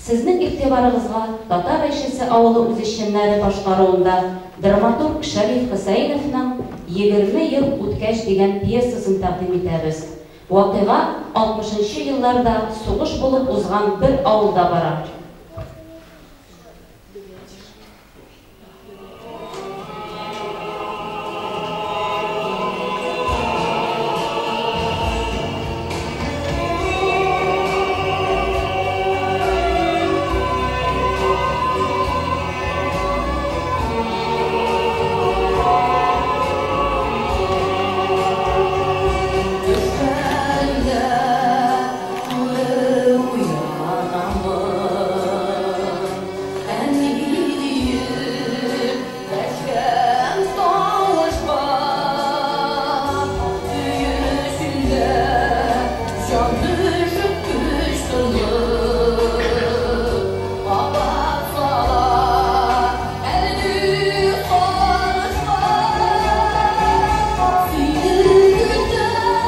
Сезнең игътибарыгызга Татар Әйшәсе авылы үзешчәннәре башкаруында драматург Шәриф Хөсәеновның Егерме ел үткәч дигән пьесасын тәкъдим итәбез. Вакыйга алтмышынчы елларда сугыш булып узган бер авылда бара. Төшләрдә күреп уянамын, Әни диеп дәшкән тавышка. Өй эчендә җан төшеп, көч тынып, Кабат сала әле карышка. Сине көтәм,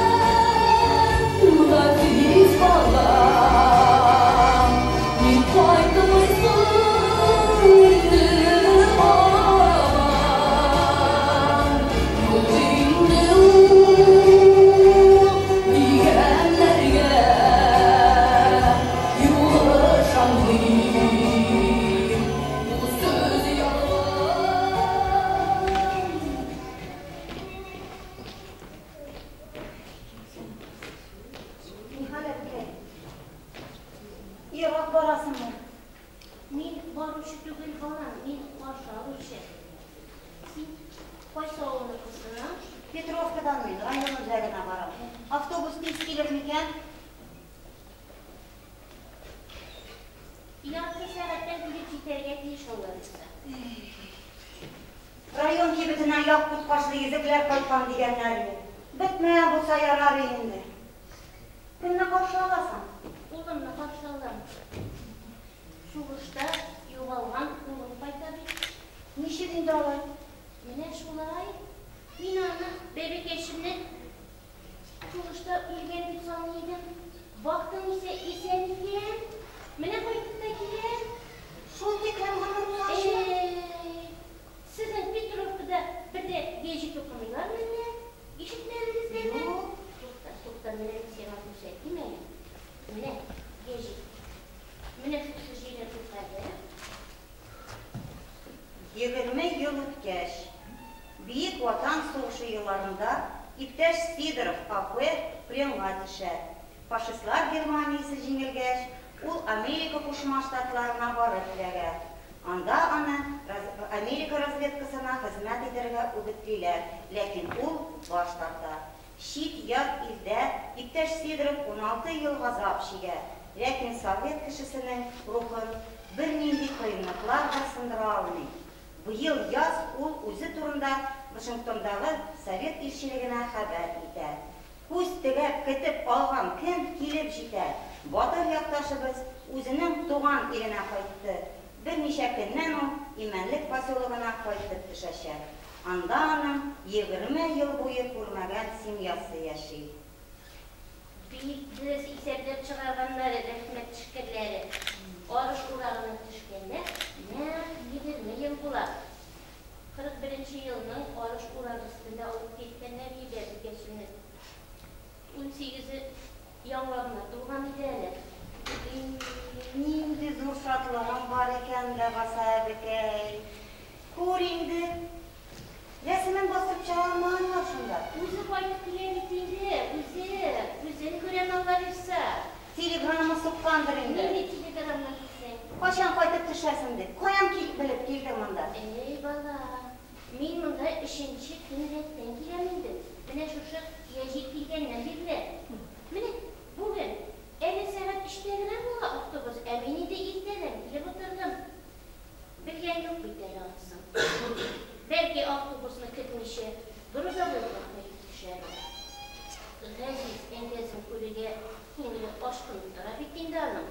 газиз балам, Ник кайтмыйсың инде һаман? Юк инде ул дигәннәргә юк, ышанмыйм, ул сүз ялган. Нихәл, әбекәй? Ерак барасыңмы? Мин баручы түгел, балам, мин каршы алучы. Син кайсы авылныкысың? Петровкадан мин, район үзәгенә барам. Автобус тиз килер микән? Ярты сәгатьтән килеп җитәргә тиеш аларысы. Район кибетеннән якут кашлы йөзекләр кайткан дигәннәр иде. Бетмәгән булса ярар инде. Кемне каршы аласың? Улымны каршы алам. Сугышта югалган улым кайта бит. Ничек инде алай? Менә шулай. Мин аны, бәбекәчемне, сугышта үлгән дип саный идем. Бактым исә, исән икән. Менә кайтып та килә. Шул тиклем гомер узганчы? Әй, сезнең Петровкада бер дә гәҗит укымыйлармы әллә? Ишетмәдегез дәме? Юк. Тукта, тукта, менә мин сиңа күрсәтим әле. Менә гәҗит. Менә шушы җирен укы әле. 20 ел үткәч. Бөек Ватан сугышы елларында иптәш Сидоров А.П. пленга төшә. Фашистлар Германиясе җиңелгәч, ул Америка Кушма Штатларына барып эләгә. Анда аны Америка разведкасына хезмәт итәргә үгетлиләр, ләкин ул баш тарта. Чит-ят илдә иптәш Сидоров 16 ел газап чигә, ләкин совет кешесенең рухын бернинди кыенлыклар да сындыра алмый. Быел яз ул үзе турында Вашингтондагы совет илчелегенә хәбәр итә. Күз тегәп көтеп алган көн килеп җитә. Батыр якташыбыз үзенең туган иленә кайтты. Берничә көннән ул Имәнлек поселогына кайтып төшәчәк. Анда аның 20 ел буе күрмәгән семьясы яши. Бик дөрес исәпләп чыгарганнар, рәхмәт төшкерләре. Арыш урагына төшкәндә нәкъ 20 ел була. 41 елның арыш урагы өстендә алып киткәннәр иде бәбекәчемне. 18-е яңа гына тулган иде әле. Нинди зур шатлыгың бар икән ләбаса, әбекәй. Күр инде. Рәсемен бастырып чыга алмаганнар шунда. Үзе кайтып килә бит инде, үзе. Үзен күрәм, Алла бирса. Телеграмма суккандыр инде. Нинди телеграмма дисең? Кайчан кайтып төшәсең дип. Каян кил белеп килдең монда? Әй, бала, мин монда өченче көн рәттән киләм инде. Менә шушы гәҗит килгәннән бирле. Менә бүген әле сәгать өчтә генә була автобус, ә мин инде иртәдән килеп утырдым. Белгән юк бит әле анысын. Бәлки, автобусны көтмичә, грузовойга кайтып төшәр ул. Газиз әнкәсен күрергә күңеле ашкынып тора бит инде аның.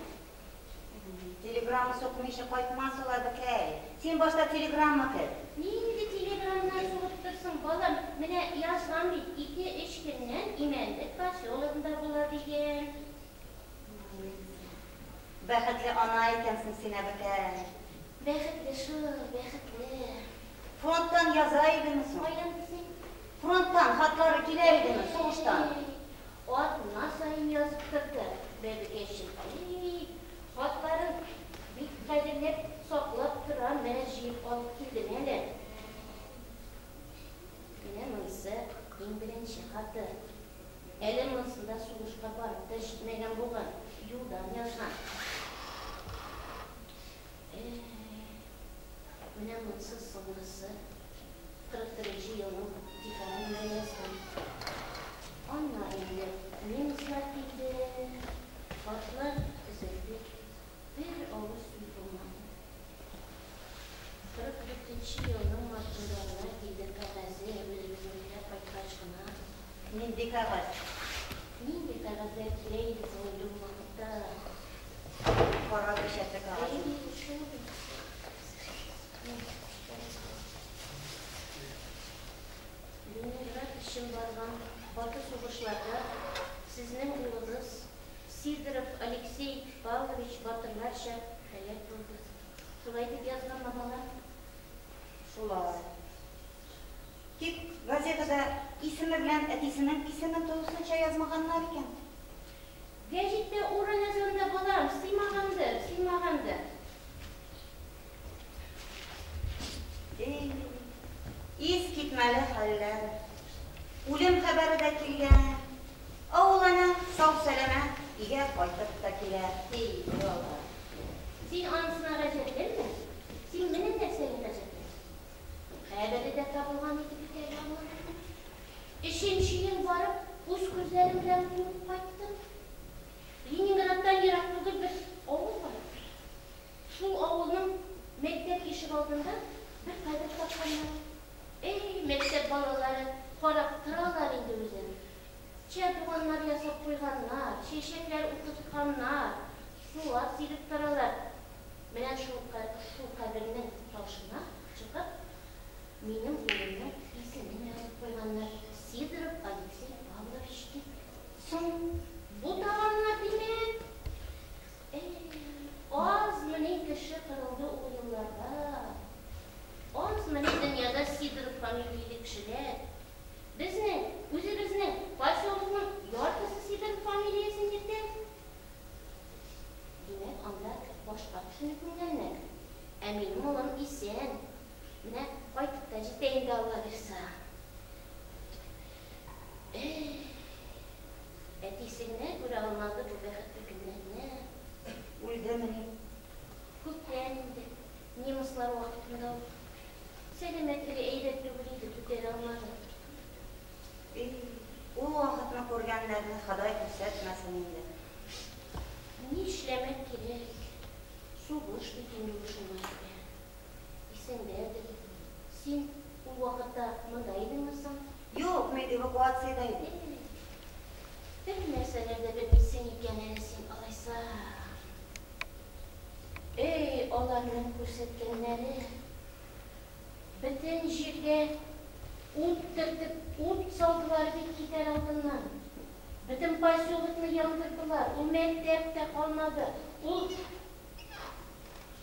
Телеграмма сукмыйча кайтмас ул, әбекәй. Син башта телеграмма көт. Нинди телеграммнар сугып торсың, балам? Менә язган бит, 2-3 көннән Имәнлек поселогында була дигән. Бәхетле ана икәнсең син, әбекәй. Бәхетле шул, бәхетле. Фронттан яза идеме соң? Каян дисең? Фронттан хатлары килә идеме, сугыштан? Атна саен язып торды, бәбекәчем. Әй, хатларын бик кадерләп саклап торам, менә җыеп алып килдем әле. Менә монысы иң беренче хаты. Әле монысында сугышка барып та җитмәгән булган, юлдан язган. Әй, менә монысы соңгысы. 41 елның декабрендә язган. Аннары инде немецлар килде, хатлар өзелде. Бер авыз сүз булмады. 44 елның мартында гына килде кәгазе, үзебезнекеләр кайткач кына. Нинди кәгазь? Нинди кәгазьләр килә иде соң инде ул вакытта? Кара печәтле кәгазь. Әй, шул бит. Ленинград өчен барган каты сугышларда сезнең улыгыз Сидоров Алексей Павлович батырларча һәлак булды. Шулай дип язган бабалар. Шулай. Тик газетада исеме белән әтисенең исемен тулысынча язмаганнар икән. Гәҗиттә урын әз анда, балам, сыймагандыр, сыймагандыр. Эй, искитмәле хәлләр. Үлем хәбәре дә килгән. Ә ул әнә сау-сәламәт өйгә кайтып та килә. Эй, бала. Син анысына гаҗәпләнмә. Син менә нәрсәгә гаҗәплән. Хәбәре дә табылган иде бит әле аларның. Өченче ел барып, үз күзләрем белән күреп кайттым. Ленинградтан ерак түгел бер авыл бар. Шул авылның мәктәп ишегалдында бер кабер тапканнар. Эй, мәктәп балалары карап торалар инде үзен. Чардуганнар ясап куйганнар, чәчәкләр утыртканнар, сулар сибеп торалар. Менә шул, шул кабернең ташына чыгып, минем улымның исемен язып куйганнар. Сидоров Алексей Павлович дип. Соң, Бутаганнар димәк. Эй, азмыни кеше кырылды ул елларда. Азмыни дөньяда Сидоров фамилияле кешеләр. Безнең, үзебезнең поселокның яртысы Сидоров фамилиясен йөртә. Димәк, анда башка кешене күмгәннәр. Ә минем улым исән. Менә кайтып та җитә инде, Алла бирса. Эй, әтисе генә күрә алмады бу бәхетле көннәрне. Үлдемени? Күптән инде, немецлар вакытында ук. Сәламәтлеге әйбәт түгел иде, күтәрә алмады. Эй, ул вакытны күргәннәрне Ходай күрсәтмәсен инде. Нишләмәк кирәк? Сугыш бит инде ул шуңа күрә. Исеңдәдер. Син ул вакытта монда идеңме соң? Юк, мин эвакуациядә идем. Бер нәрсәләр дә белмисең икән әле син алайса. Эй, аларның күрсәткәннәре. Бөтен җиргә ут төртеп, ут салдылар бит китәр алдыннан. Бөтен поселокны яндырдылар. Ул мәктәп тә калмады. Ул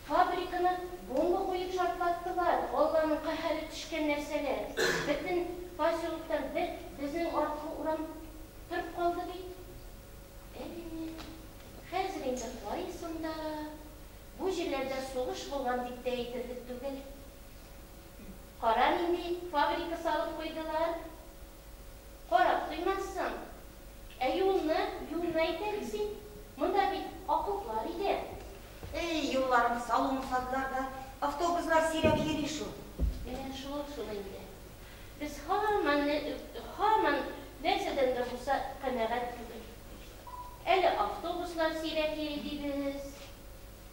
фабриканы бомба куеп шартлаттылар. Алланың каһәре төшкән нәрсәләр. Бөтен поселоктан бер безнең арткы урам торып калды бит. Әй, хәзер инде кайсында бу җирләрдә сугыш булган дип тә әйтерлек түгел. Кара, нинди фабрика салып куйдылар. Карап туймассың. Ә юлны, юлны әйт әле син. Монда бит окоплар иде. Эй, юлларын салуын салдылар да, автобуслар сирәк йөри шул. Менә шул шул инде. Без һаман, һаман нәрсәдән дә булса канәгать түгел. Әле автобуслар сирәк йөри дибез.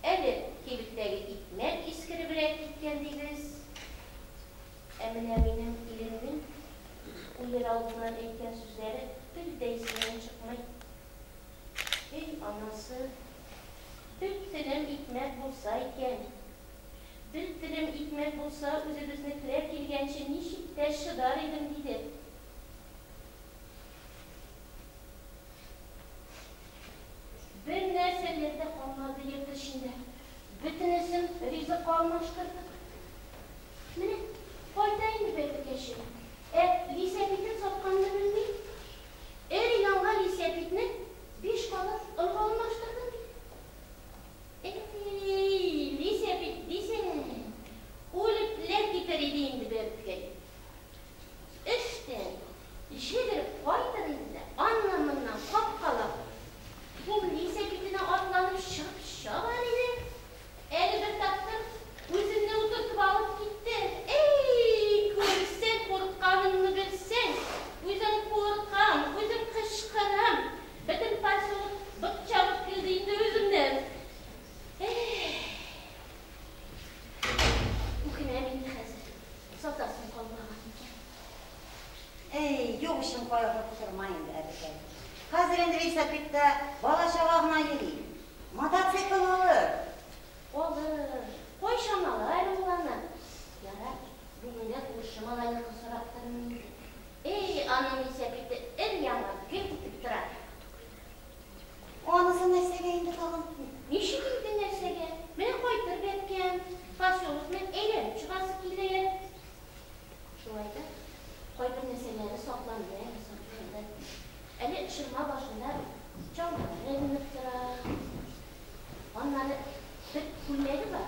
Әле кибеттәге икмәк искеребрәк киткән дибез. Ә менә минем иремнең үлер алдыннан әйткән сүзләре бер дә исемнән чыкмый. Эй, анасы, бер телем икмәк булса икән. Бер телем икмәк булса, үзебезнекеләр килгәнче ничек тә чыдар идем, диде. Бер нәрсәләр дә калмады. ризыкка алмаштырдык. Менә кайта инде бәбкәчем. Ә лисәпитен сатканны белмим. Өр-яңа лисәпитне 5 калас онга алмаштырдым бит. Эй, лисәпит дисәң, үлепләр китер иде инде бәбкәй. Эштән җигереп кайтыр иде дә, аннан-моннан капкалап, шул лисәпитенә атланып чыгып чабар иде. Әле бер тапкыр үземне утыртып алып китте. Эй, күрсәң, курыкканымны белсәң, үзем куркам, үзем кычкырам. Бөтен поселок быт чабып килде инде үземнән. Эх, үкенәм инде хәзер. Сатасым калмаган икән. Эй, юк өчен кайгырып утырма инде, әбекәй. Хәзер инде велосипедта бала-чага гына йөри. Мотоцикл алыр. Алыр. Кайчан ала әле ул аны? Ярар, бүгенгә күрше малайныкын сорап торырмын инде. Эй, аның велосипеды өр-яңа гөл итеп тора. Анысы нәрсәгә инде тагын? Ничек инде нәрсәгә? Менә кайтыр бәбкәм. Поселок белән әйләнеп чыгасы килә. Шулай да кайбер нәрсәләре сакланды, әле сакланды. Әле шырма башында чалбар эленеп тора. Аннары бер күлмәге бар.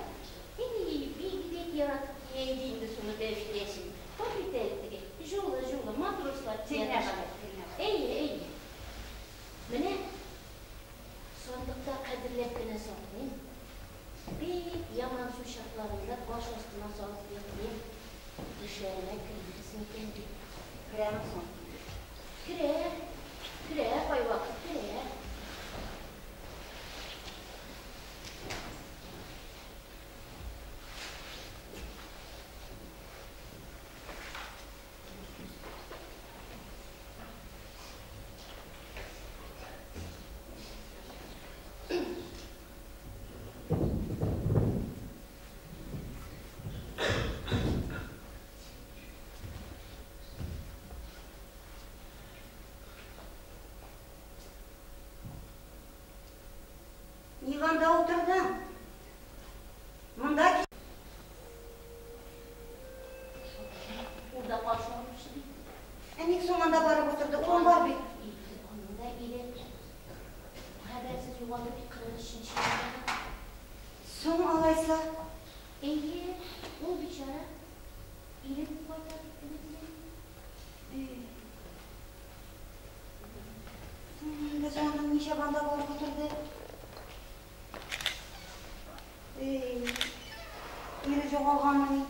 Эй, бик-бик яратып кия иде инде шуны бәбкәчем. Тап итә әле теге. Җулы-җулы, матрослар кия Тилмә торган. бабай, тилмә. Әйе, әйе. Менә сандыкта кадерләп кенә саклыйм. Бик яман су чакларында баш астына салып йоклыйм. Төшләремә кермәс микән дип. Керәме соң? Керә, керә, кайвакыт керә. Ник анда утырдың? Монда Ул да каршы алучы бит. Ә ник соң анда барып утырды? Урын бар бит. Аның да ире хәбәрсез югалды бит 43 елда. Соң алайса? Әйе, ул бичара ирен кайта дип өметләнә. Соң инде җаным ничә анда барып утырды? Эй, ире югалганмыни?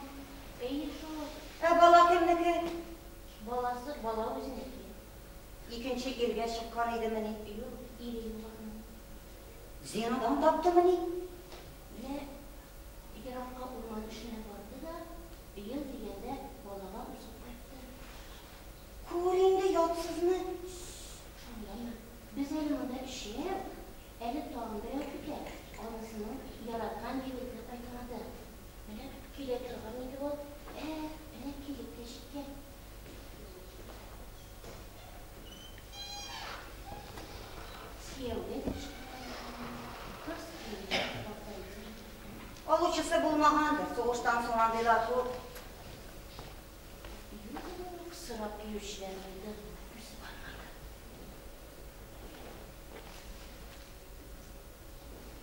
Әйе шул. Ә бала кемнеке? Баласы бала үзенеке. Икенче иргә чыккан идемени? Юк, ире югалган. Зинадан таптымыни? Менә еракка урман эшенә барды да, ел дигәндә балага узып кайтты. Күр инде ятсызны. Шаулама. Без әле монда өчәү, әле тагын берәү көтә. Анысының яраткан егете кайтмады. Менә килә торган иде ул. Менә килеп тә җиткән. Кияүгә дә чыккан. Кыз килде, картайды. Алучысы булмагандыр, сугыштан соң андыйлар күп. Юк, сорап килүчеләр булды, үзе бармады.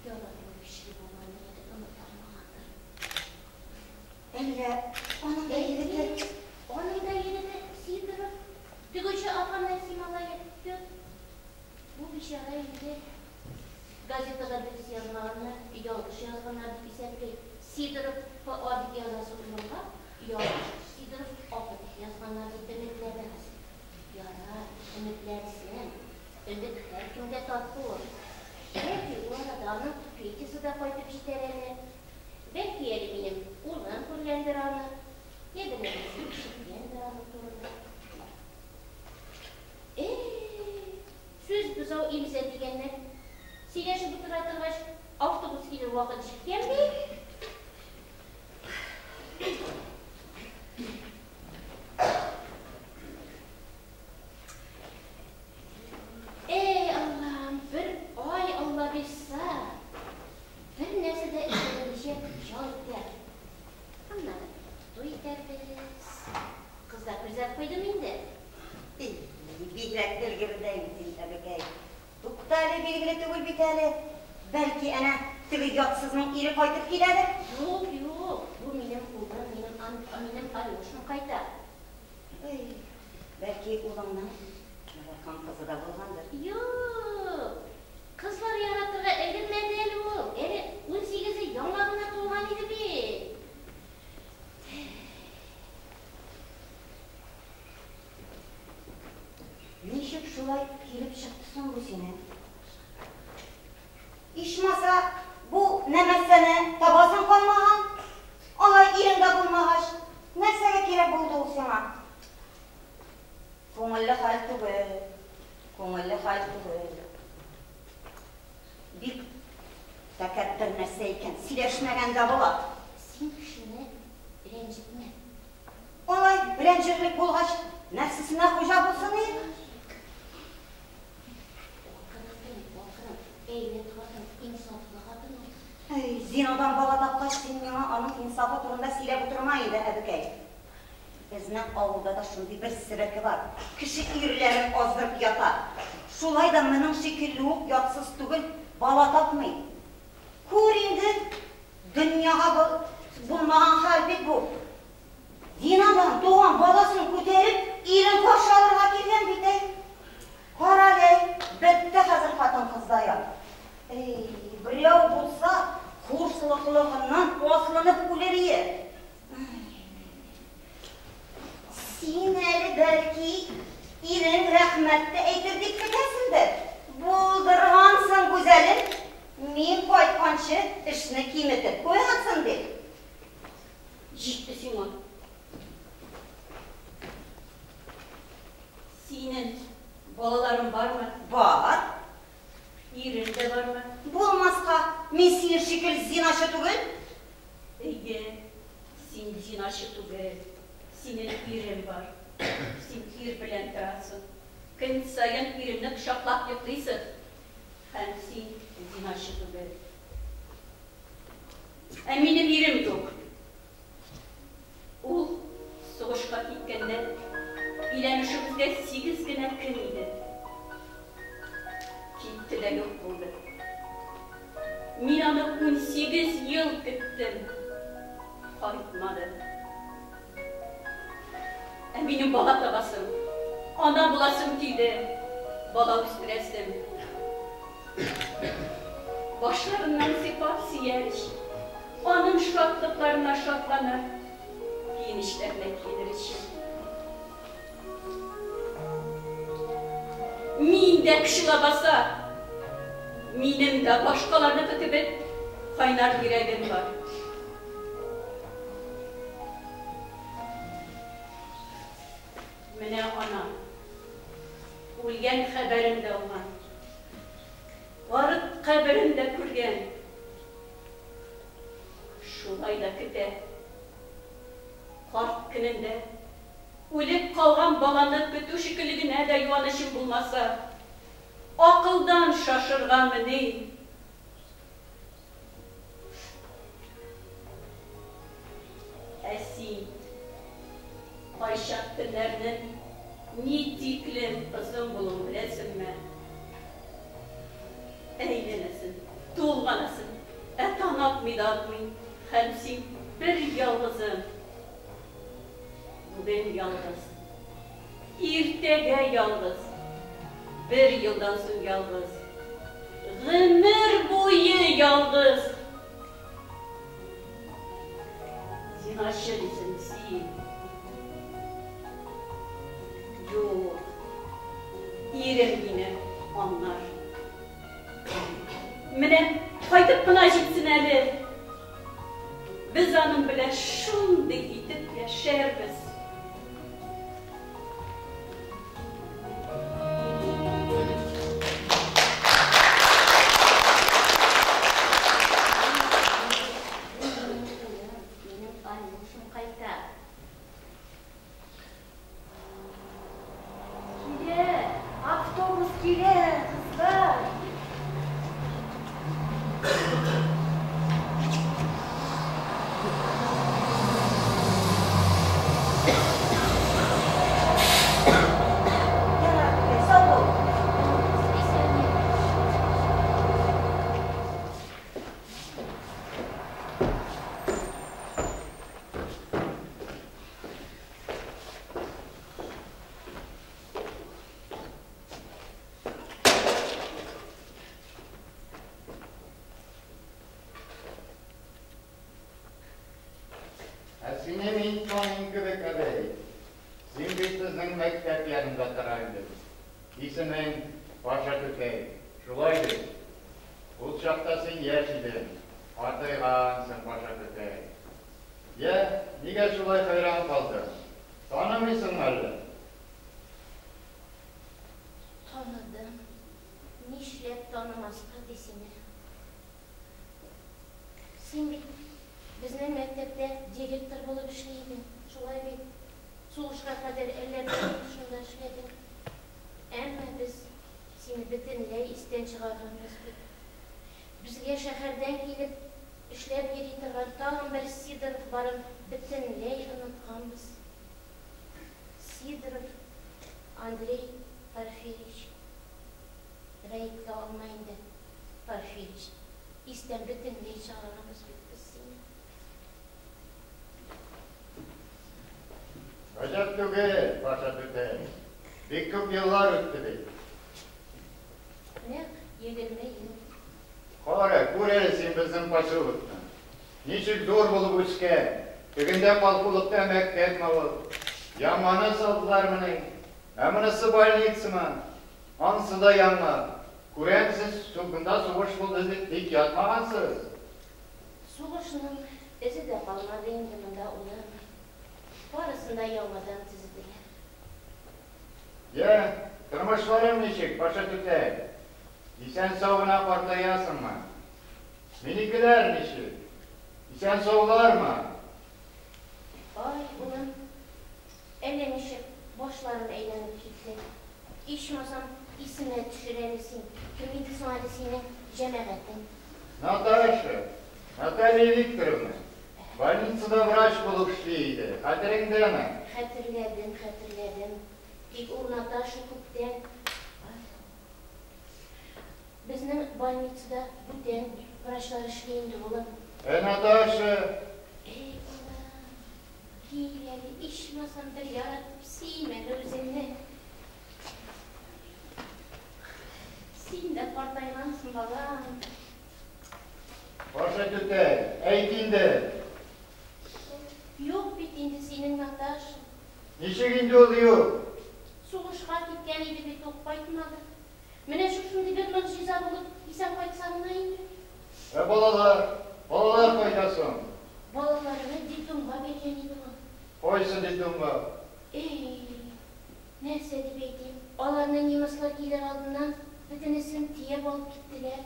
Ярату көчле булганны әле оныта алмагандыр. Әллә аның да егете? Аның да егете Сидоров. Тегүче Афанасий малае. Бу бичара инде газетага дөрес язмаганнар, ялгыш язганнар дип исәпли. Сидоров П.А. дип язасы урынга ялгыш Сидоров А.П. дип язганнар дип өметләнә хәзер. Ярар, өметләнсен. Өмет һәркемгә татлы ул. Бәлки ул арада аның Петясы да кайтып җитәр әле. Бәлки әле минем улым күргәндер аны. Я берәрсе ишеткәндер аның турында. Сүз бозау имзә дигәннәр. Сөйләшеп утыра торгач, автобус килер вакыт җиткән бит. Эй, Аллам, бер ай Алла бирса, бер нәрсә дә эшләмичә ял бит әле. Бәлки, әнә теге ятсызның ире кайтып киләдер? Юк, юк, бу минем улым, минем Алешам кайта. Ой, бәлки улыңның яраткан кызы да булгандыр. Юк, кызлар яратырга өлгермәде әле ул. Әле 18-е яңа гына тулган иде бит. Ничек шулай килеп чыкты соң бу синең? Ичмаса, бу нәмәрсәне табасың калмаган. Алай ирең дә булмагач, нәрсәгә кирәк булды ул сиңа? Күңелле хәл түгел, күңелле хәл түгел. Бик тәкәббер нәрсә икән, сөйләшмәгән дә була. Син кешене рәнҗетмә. Алай рәнҗерлек булгач, нәфсесенә хуҗа булсын и. Акрын, акрын, әйбәт хатын, инсафлы хатын ул. Әй, зинадан бала тапкач, син миңа аның инсафы турында сөйләп утырма инде, әбекәй. Безнең авылда да шундый бер себерке бар. Кеше ирләрен аздырып ята. Шулай да моның шикелле үк ятсыз түгел, бала тапмый. Күр инде, дөньяга булмаган хәл бит бу. Зинадан туган баласын күтәреп, ирен каршы алырга килгән бит, әй. Карале, бетте хәзер хатын-кызда ят. Эй, берәү булса, хурлыклыгыннан аслынып үлер ие. Син әле бәлки ирең рәхмәт тә әйтер дип көтәсеңдер. Булдыргансың, гүзәлем. Мин кайтканчы эшне киметеп куйгансың дип. Җитте сиңа. Синең балаларың бармы? Бар. Ирең дә бармы? Булмаска, мин синең шикелле зиначы түгел. Әйе, син зиначы түгел. Синең ирең бар. Син ир белән торасың. Көн саен иреңне кочаклап йоклыйсың. Һәм син зиначы түгел. Ә минем ирем юк. Ул сугышка киткәндә өйләнешүебезгә 8 генә көн иде. Китте дә юк булды. Мин аны 18 ел көттем. Кайтмады. Ә минем бала табасым, ана буласым килде, бала үстерәсем. Башларыннан сыйпап сөяр өчен, аның шатлыкларына шатланыр, киенешләренә киенер өчен. Мин дә кеше лабаса, минем дә башкаларныкы кебек кайнар йөрәгем бар. Менә ана, үлгән хәбәрен дә алган, карт каберен дә күргән. Шулай да көтә. Карт көнендә үлеп калган баланы көтү шикелле генә дә юанычым булмаса, акылдан шашыргамыни? Ә син кайчак көннәрнең ни тиклем озын булуын беләсеңме? Әйләнәсең, тулганасың, ә таң атмый да атмый, һәм син бер ялгызың. Бүген ялгыз, иртәгә ялгыз, бер елдан соң ялгыз, гомер буе ялгыз. Зиначы дисең син. Юк, ирем мине аңлар. Менә кайтып кына җитсен әле. Без аның белән шундый итеп яшәрбез. Минем Алешам кайта. Килә, автобус килә, кызлар. таныйм кебек, әбәй. Син бит безнең мәктәп янында тора идең. Исемең Паша түтәй. Шулай бит? Ул чакта син яшь идең. Картайгансың, Паша түтәй. Йә, нигә шулай хәйран калдың? Танымыйсыңмы әллә? Таныдым. Нишләп танымаска ди сине? Син бит безнең мәктәптә директор булып эшли идең, шулай бит? Сугышка кадәр әллә бер ел шунда эшләдең. Әмма без сине бөтенләй истән чыгарганбыз бит. Безгә шәһәрдән килеп эшләп йөри торган тагын бер Сидоров барын бөтенләй онытканбыз. Сидоров Андрей Порфирьевич. Гаепкә алма инде, Порфирич. Истән бөтенләй чыгарганбыз бит без сине. Гаҗәп түгел, Паша түтәй. Бик күп еллар үтте бит. Нәкъ 20 ел. Кара, күр әле син безнең поселокны. Ничек зур булып үскән. Тегендә калкулыкта мәктәпме ул? Яңаны салдылармыни? Ә монысы больницамы? Анысы да яңа. Күрәмсез, монда сугыш булды дип тик ятмагансыз. Сугышның эзе дә калмады инде монда, улым. Барысын да яңадан төзеделәр. Йә, тормышларың ничек, Паша түтәй? Исән-сау гына картаясыңмы? Минекеләр ничек? Исән-саулармы? Ай, улым, әллә ничек башларым әйләнеп китте. Ичмасам, исеңә төшер әле син. Кем иде соң әле синең җәмәгатең? Наташа, Наталья Викторовна, больницада врач булып эшли иде. Хәтереңдәме? Хәтерләдем, хәтерләдем. Тик ул Наташа күптән. Ай. Безнең больницада бүтән врачлар эшли инде, улым. Ә Наташа? Эй, улым, кил әле, ичмасам бер яратып сөйм әле үзеңне. Син дә картайгансың, балам. Паша түтәй, әйт инде. Юк бит инде синең Наташа. Ничек инде ул юк? Сугышка киткән иде бит ул, кайтмады. Менә шушындый бер могҗиза булып, исән кайтса гына инде. Ә балалар? Балалар кайда соң? Балаларны детдомга биргән иде ул. Кайсы детдомга? Эй, нәрсә дип әйтим? Аларны немецлар килер алдыннан бөтенесен төяп алып киттеләр.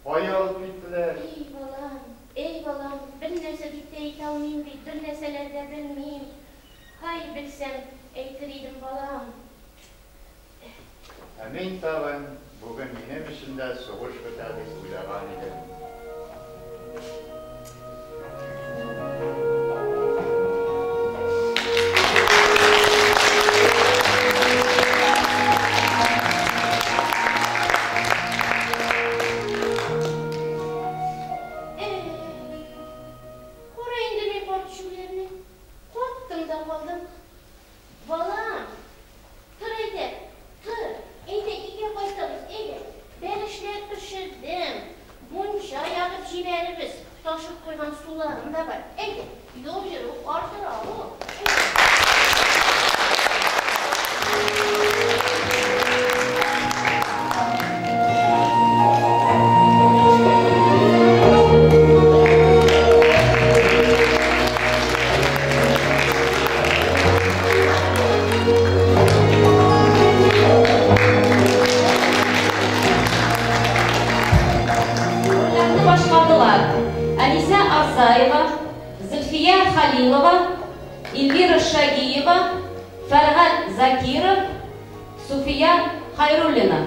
Кая алып киттеләр? Эй, балам, эй, балам, бер нәрсә дип тә әйтә алмыйм бит, бер нәрсәләр дә белмим. Һай, белсәм, әйтер идем, балам. Ә мин тагын бүген минем өчен дә сугыш бетә дип уйлаган идем. Эй, кара инде мин карт җүләрне. Каттым да калдым. Балам, тор әйдә, тор. Әйдә, өйгә кайтабыз, әйдә. Бәлешләр пешердем. Мунча ягып җибәрербез. Ташып куйган суларым да бар. Әйдә, юл йөрү ардыра ул. Әйдә. Рольләрне башкардылар: Әнисә Арзаева, Зөлфия Хәлилова, Эльвира Шагиева, Фәргать Закиров, Суфия Хайруллина.